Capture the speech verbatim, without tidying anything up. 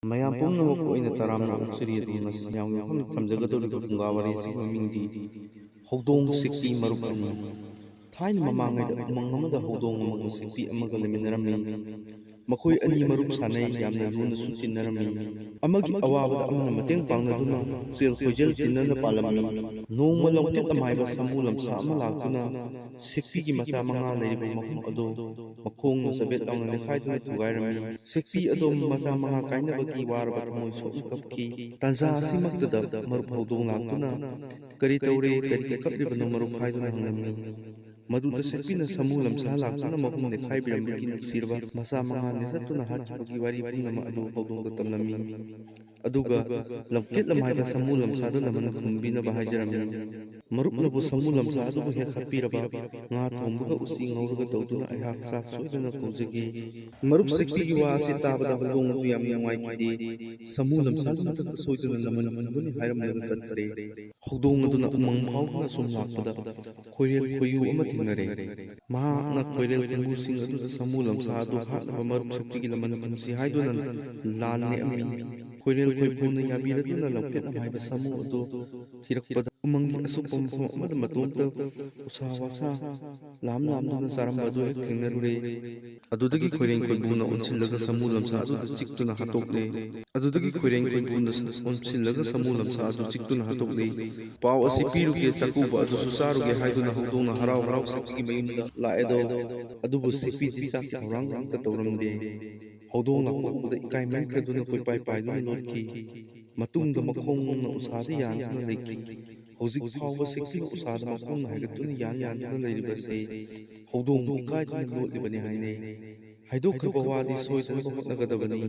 ꯃꯌꯥꯝ ꯄꯨꯝꯅꯃꯛꯄꯨ ꯑꯩꯅ ꯇꯔꯥꯝꯅ ꯑꯣꯛꯆꯔꯤ꯫ ꯑꯗꯨ ꯉꯁꯤ ꯌꯥꯝ ꯋꯥꯐꯝ ꯊꯝꯖꯒꯗꯧꯔꯤꯕ ꯐꯨꯡꯒꯥ ꯋꯥꯔꯤ ꯑꯁꯤꯒꯤ ꯃꯃꯤꯡꯗꯤ ꯍꯧꯗꯣꯡ ꯁꯤꯛꯄꯤ ꯃꯔꯨꯞ ꯑꯅꯤ꯫ ꯊꯥꯏꯅ ꯃꯃꯥꯡꯉꯩꯗ ꯎꯃꯪ ꯑꯃꯗ ꯍꯧꯗꯣꯡ ꯑꯃꯒ ꯁꯤꯛꯄꯤ ꯑꯃꯒ ꯂꯩꯃꯤꯟꯅꯔꯝꯃꯤ꯫ ꯃꯈꯣꯏ ꯑꯅꯤ ꯃꯔꯨꯞ ꯁꯥꯟꯅꯩ, ꯌꯥꯝꯅ ꯂꯨꯅꯁꯨ ꯇꯤꯟꯅꯔꯝꯃꯤ꯫ ꯑꯃꯒꯤ ꯑꯋꯥꯕꯗ ꯑꯃꯅ ꯃꯇꯦꯡ ꯄꯥꯡꯅꯗꯨꯅ ꯄꯨꯛꯆꯦꯜ ꯈꯣꯏꯖꯦꯜ ꯇꯤꯟꯅꯅ ꯄꯥꯜꯂꯝꯃꯤ꯫ ꯅꯣꯡꯃ ꯂꯝꯀꯤꯠ ꯂꯝꯍꯥꯏꯕ ꯁꯥꯃꯨ ꯂꯝꯁꯥ ꯑꯃ ꯂꯥꯛꯇꯨꯅ ꯁꯤꯛꯄꯤꯒꯤ ꯃꯆꯥ ꯃꯉꯥ ꯂꯩꯔꯤꯕ ꯃꯐꯝ ꯑꯗꯨ ꯃꯈꯣꯡꯅ ꯆꯕꯦꯠ ꯂꯥꯎꯅ ꯅꯦꯠꯈꯥꯏꯗꯨꯅ ꯊꯨꯒꯥꯏꯔꯝꯃꯤ꯫ ꯁꯤꯛꯄꯤ ꯑꯗꯣ ꯃꯆꯥ ꯃꯉꯥ ꯀꯥꯏꯅꯕꯒꯤ ꯋꯥꯔꯕ ꯊꯃꯣꯏ ꯁꯣꯛꯅ ꯀꯞꯈꯤ꯫ ꯇꯥꯟꯖꯥ ꯑꯁꯤꯃꯛꯇꯗ ꯃꯔꯨꯞ ꯍꯧꯗꯣꯡ ꯂꯥꯛꯇꯨꯅ "ꯀꯔꯤ ꯇꯧꯔꯦ? ꯀꯔꯤꯒꯤ ꯀꯞꯂꯤꯕꯅꯣ ꯃꯔꯨꯞ?" ꯍꯥꯏꯗꯨꯅ ꯍꯪꯂꯝꯃꯤ꯫ ꯃꯗꯨꯗ ꯁꯤꯛꯄꯤꯅ ꯁꯥꯃꯨ ꯂꯝꯁꯥ ꯂꯥꯛꯇꯨꯅ ꯃꯄꯨꯝ ꯅꯦꯠꯈꯥꯏꯕꯤꯔꯝꯕꯒꯤ ꯅꯨꯡꯁꯤꯔꯕ ꯃꯆꯥ ꯃꯉꯥ ꯅꯦꯠꯊꯠꯇꯨꯅ ꯍꯥꯠꯈꯤꯕꯒꯤ ꯋꯥꯔꯤ ꯄꯨꯝꯅꯃꯛ ꯑꯗꯨ ꯍꯧꯗꯣꯡꯗ ꯇꯝꯂꯝꯃꯤ꯫ ꯑꯗꯨꯒ ꯂꯝꯀꯦꯠ ꯂꯝꯍꯥꯏꯕ ꯁꯥꯃꯨ ꯂꯝꯁꯥꯗ ꯂꯃꯟ ꯈꯨꯝꯕꯤꯅꯕ ꯍꯥꯏꯖꯔꯝꯃꯤ꯫ ꯃꯔꯨꯞꯅꯕꯨ ꯁꯥꯃꯨ ꯂꯝꯁꯥ ꯑꯗꯨꯕꯨ ꯍꯦꯛ ꯍꯥꯠꯄꯤꯔꯕ ꯉꯥ ꯊꯣꯡꯕꯒ ꯎꯆꯤ ꯉꯧꯔꯒ ꯇꯧꯗꯨꯅ ꯑꯩꯍꯥꯛ ꯆꯥꯛ ꯁꯣꯏꯗꯅ ꯀꯧꯖꯒꯦ꯫ ꯃꯔꯨꯞ ꯁꯤꯛꯄꯤꯒꯤ ꯋꯥ ꯑꯁꯤ ꯇꯥꯕꯗ ꯍꯧꯗꯣꯡ ꯑꯗꯨ ꯌꯥꯝ ꯅꯨꯡꯉꯥꯏꯈꯤꯗꯦ꯫ ꯁꯥꯃꯨ ꯂꯝꯁꯥꯒꯤ ꯃꯊꯛꯇ ꯁꯣꯏꯗꯅ ꯂꯃꯟ ꯈꯨꯝꯒꯅꯤ ꯍꯥꯏꯔꯝꯂꯒ ꯆꯠꯈ꯭ꯔꯦ꯫ ꯍꯧꯗꯣꯡ ꯑꯗꯨꯅ ꯎꯃꯪ ꯐꯥꯎꯗꯨꯅ ꯁꯨꯝ ꯂꯥꯛꯄꯗ ꯈꯣꯏꯔꯦꯜ ꯈꯣꯏꯌꯨ ꯑꯃ ꯊꯦꯡꯅꯔꯦ꯫ ꯃꯍꯥꯛꯅ ꯈꯣꯏꯔꯦꯜ ꯈꯣꯏꯌꯨꯁꯤꯡ ꯑꯗꯨꯗ ꯁꯥꯃꯨ ꯂꯝꯁꯥ ꯑꯗꯨ ꯍꯥꯠꯅꯕ ꯃꯔꯨꯞ ꯁꯤꯛꯄꯤꯒꯤ ꯂꯃꯟ ꯈꯨꯝꯁꯤ ꯍꯥꯏꯗꯨꯅ ꯂꯥꯟ ꯅꯦꯛꯑꯝꯃꯤ꯫ ꯈꯣꯏꯔꯦꯜ ꯈꯣꯏꯌꯨꯅ ꯌꯥꯕꯤꯔꯗꯨꯅ ꯂꯝꯀꯦꯠ ꯂꯝꯍꯥꯏꯕ ꯁꯥꯃꯨ ꯑꯗꯨ ꯊꯤꯔꯛꯄꯗ ꯎꯃꯪꯒꯤ ꯑꯁꯨꯞꯄ ꯃꯐꯝ ꯑꯃꯗ ꯃꯇꯣꯝꯇ ꯎꯁꯥ ꯋꯥꯁꯥ ꯂꯥꯝ ꯂꯥꯝꯗꯨꯅ ꯆꯥꯔꯝꯕ ꯑꯗꯨ ꯍꯦꯛ ꯊꯦꯡꯅꯔꯨꯔꯦ꯫ ꯑꯗꯨꯗꯒꯤ ꯈꯣꯏꯔꯦꯜ ꯈꯣꯏꯌꯨꯅ ꯑꯣꯟꯁꯤꯜꯂꯒ ꯁꯥꯃꯨ ꯂꯝꯁꯥ ꯑꯗꯨꯗ ꯆꯤꯛꯇꯨꯅ ꯍꯥꯠꯇꯣꯛꯂꯦ꯫ ꯑꯗꯨꯗꯒꯤ ꯈꯣꯏꯔꯦꯜ ꯈꯣꯏꯌꯨꯅ ꯑꯣꯟꯁꯤꯜꯂꯒ ꯁꯥꯃꯨ ꯂꯝꯁꯥ ꯑꯗꯨ ꯆꯤꯛꯇꯨꯅ ꯍꯥꯠꯇꯣꯛꯂꯦ꯫ "ꯄꯥꯎ ꯑꯁꯤ ꯄꯤꯔꯨꯒꯦ, ꯆꯥꯛꯀꯧꯕ ꯑꯗꯨꯁꯨ ꯆꯥꯔꯨꯒꯦ" ꯍꯥꯏꯗꯨꯅ ꯍꯧꯗꯣꯡꯅ ꯍꯔꯥꯎ ꯍꯔꯥꯎ ꯁꯤꯛꯄꯤꯒꯤ ꯃꯌꯨꯝꯗ ꯂꯥꯛꯑꯦꯗꯣ꯫ ꯑꯗꯨꯕꯨ ꯁꯤꯛꯄꯤꯗꯤ ꯆꯥꯛꯀꯤ ꯊꯧꯔꯥꯡ ꯑꯃꯠꯇ ꯇꯧꯔꯝꯗꯦ꯫ ꯍꯧꯗꯣꯡ ꯂꯥꯛꯄ ꯎꯕꯗ ꯏꯀꯥꯏ ꯃꯟꯈ꯭ꯔꯗꯨꯅ ꯀꯣꯏꯄꯥꯏ ꯄꯥꯏꯗꯨꯅ ꯂꯣꯠꯈꯤ꯫ ꯃꯇꯨꯡꯗ ꯃꯈꯣꯡꯅ ꯎꯁꯥꯗ ꯌꯥꯟꯗꯨꯅ ꯂꯩꯈꯤ꯫ ꯍꯧꯖꯤꯛ ꯐꯥꯎꯕ ꯁꯤꯛꯄꯤꯅ ꯎꯁꯥꯗ ꯃꯈꯣꯡꯅ ꯍꯥꯏꯒꯠꯇꯨꯅ ꯌꯥꯟ ꯌꯥꯟꯗꯨꯅ ꯂꯩꯔꯤꯕꯁꯤ ꯍꯧꯗꯣꯡꯕꯨ ꯏꯀꯥꯏꯗꯨꯅ ꯂꯣꯠꯂꯤꯕꯅꯤ ꯍꯥꯏꯅꯩ꯫ ꯍꯥꯏꯗꯣꯛꯈ꯭ꯔꯕ ꯋꯥꯗꯤ ꯁꯣꯏꯗꯅꯕ ꯍꯣꯠꯅꯒꯗꯕꯅꯤ꯫